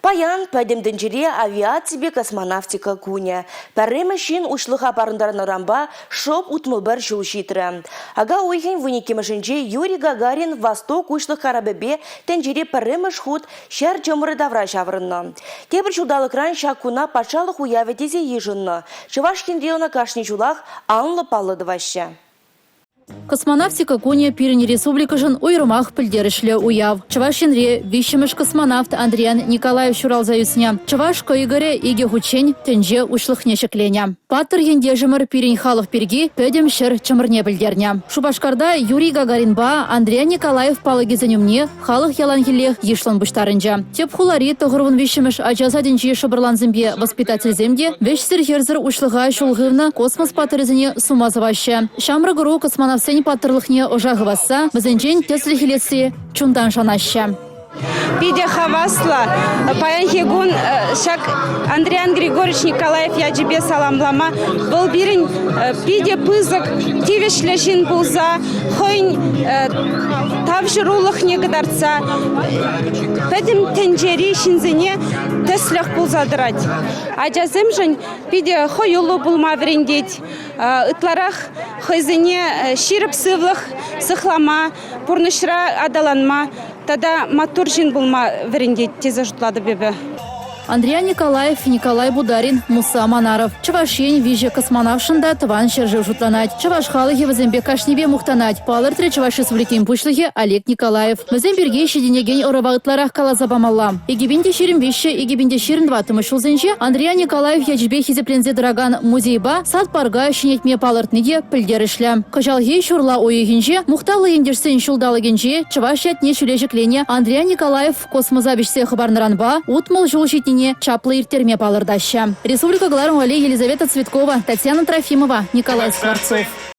Паян пӗтӗм тӗнчере авиаципе космонавтика кунӗ. Пӗрремӗш ҫын уҫлӑха парӑнтарнӑранпа шӑп 61 ҫул ҫитрӗ. Ака уйӑхӗн вуниккӗмӗшӗнче Юрий Гагарин «Восток» уҫлӑх карапӗпе тӗнчере пӗрремӗш хут ҫӗр чӑмӑрӗ тавра ҫаврӑннӑ. Тепӗр ҫулталӑкран ҫак куна патшалӑх уявӗ тесе йышӑннӑ. Чӑваш Енре ӑна кашни ҫулах анлӑ паллӑ тӑваҫҫӗ. Космонавтика кунӗ пирӗн республикӑшӑн уйрӑмах пӗлтерӗшлӗ уяв. Чӑваш Енре виҫҫӗмӗш космонавт Андриян Николаев ҫуралса ӳснӗ. Чӑваш кӑйкӑрӗ икӗ хутчен тӗнче уҫлӑхне ҫӗкленӗ. Паттӑр ентешӗмӗр пирӗн халӑх пирки пӗтӗм ҫӗр чӑмӑрне пӗлтернӗ. Шупашкарта Юрий Гагаринпа Андриян Николаев палӑкӗсен умне Халӑх яланхиллех йышлӑн пуҫтарӑнчӗ. Тӗп хулари 93-мӗш ача садӗнчи шӑпӑрлансемпе воспитательсем те вӗҫсӗр-хӗрсӗр уҫлӑха ҫул хывнӑ космос паттӑрӗсене сума сӑваҫҫӗ. Ҫамрӑк ӑру космонавтсен паттӑрлӑхне ӑша хывасса, вӗсенчен тӗслӗх илесси чунтан шанаҫҫӗ. Питӗ хаваслӑ. Паянхи кун ҫак Андриян Григорьевич Николаев ячӗпе саламлама вӑл пирӗн питӗ пысӑк тивӗҫлӗ ҫын пулса хӑйӗн тавҫӑрулӑхне кӑтартса пӗтӗм тӗнчери ҫынсене тӗслӗх пулса тӑрать. Ачасемшӗн питӗ хӑюллӑ пулма вӗрентет, ытларах хӑйсене ҫирӗп сывлӑх сыхлама, пурнӑҫра аталанма тата маттур ҫын пулма вӗрентет тесе шутлатӑп эпӗ. Андриян Николаев, Николай Бударин, Муса Манаров. Чӑваш Ен виҫӗ космонавтшӑн та тӑван ҫӗршыв шутланать. Чӑваш халӑхӗ вӗсемпе кашнипе мухтанать, палӑртрӗ Чӑваш Республикин Пуҫлӑхӗ Олег Николаев. Вӗсем пирки ҫитӗнекен ӑрӑва ытларах каласа памалла. 2023 2024 ҫулсенче Андриян Николаев ячӗпе хисепленсе тӑракан музейпа сад-парка ҫӗнетме палӑртни те пӗлтерӗшлӗ. Кӑҫалхи ҫурла уйӑхӗнче Мухтавлӑ ентешсен ҫулталӑкӗнче чӑваш ятне ҫӳле ҫӗкленӗ Андриян Николаев космоса вӗҫсе хӑпарнӑранпа 60 ҫул ҫитнине чаплӑ ирттерме палӑртаҫҫӗ. Республика кӑларӑм валли Елизавета Цветкова, Татьяна Трофимова, Николай Скворцов.